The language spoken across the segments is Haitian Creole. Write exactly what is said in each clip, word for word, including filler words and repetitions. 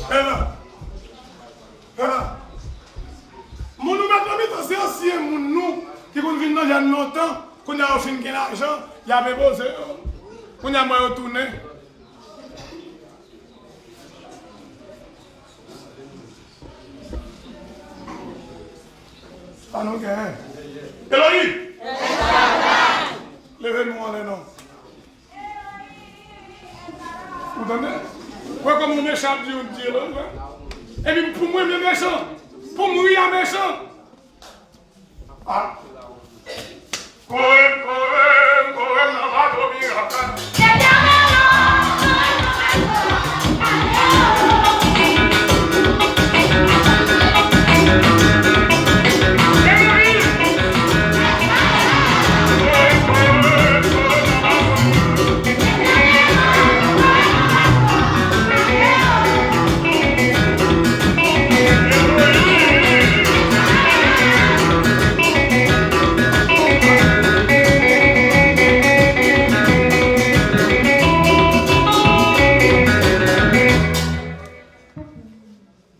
Fè la. Fè la. Moun nou met nan mitan, se ansyen moun nou ki konn vin nan jèn lontan. Kounye a yo fin gen lajan, y ap enpoze yo. Kounye a mwen yo tounen. Sa nou genyen? Eloyi! Leve nou anlè non. Ou tande? Wè kòman yon mechan ap di yon di Eloyi, wè. Epi pou mwen, men mechan. Pou m ri a mechan. Ah. Kore m, kore m, kore m nan bato pirata.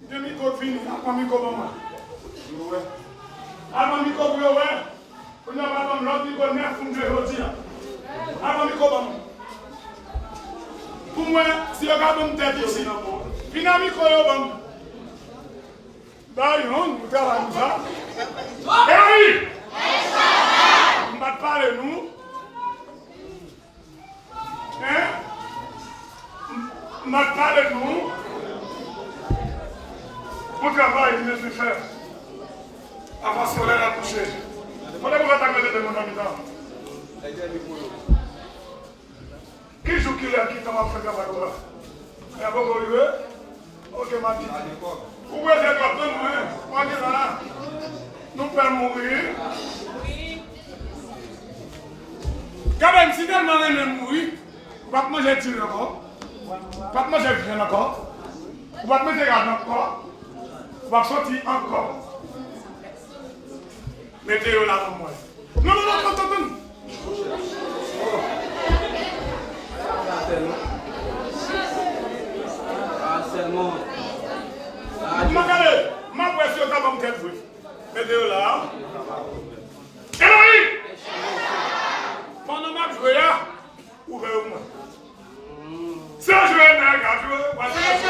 Gen mikwo k vini, al pran mikwo ban mwen. Al pran mikwo pou yo wè. Kounye a, al ban m lòt mikwo nèf pou m jwe jodi a. Al pran mikwo ban mwen. Pou m wè si yo ka ban m tèt isi. Vin ak mikwo yo ban m. Ba youn, nou travay pou sa. Eloyi! M pa t pale nou. Hein? M ap pale nou. Bon travay, mesye fè. Avan solèy la kouche. Kote pou fè tak mete de moun nan mitan? Ki jou, ki lè, ki tan w ap fè travay ou la? E a poko rive? Ok, m ap di. Ou prese twòp, tann mwen. Ou pa gen la. Nou pè mouri. Gade m, si tèlman renmen mouri, ou p ap manje diri ankò. Ou p ap manje vyann ankò. Ou p ap mete rad ankò. Ou p ap soti ankò. Mete yo la pou mwen. Non, non, non, non, non, non. M ap gade, m ap wè si yo ka ban m tèt vre. Mete yo la. Eloyi! Pandan m ap jwe a, ouvè yo pou mwen. Se jwe nèg ap jwe, w ap jwe.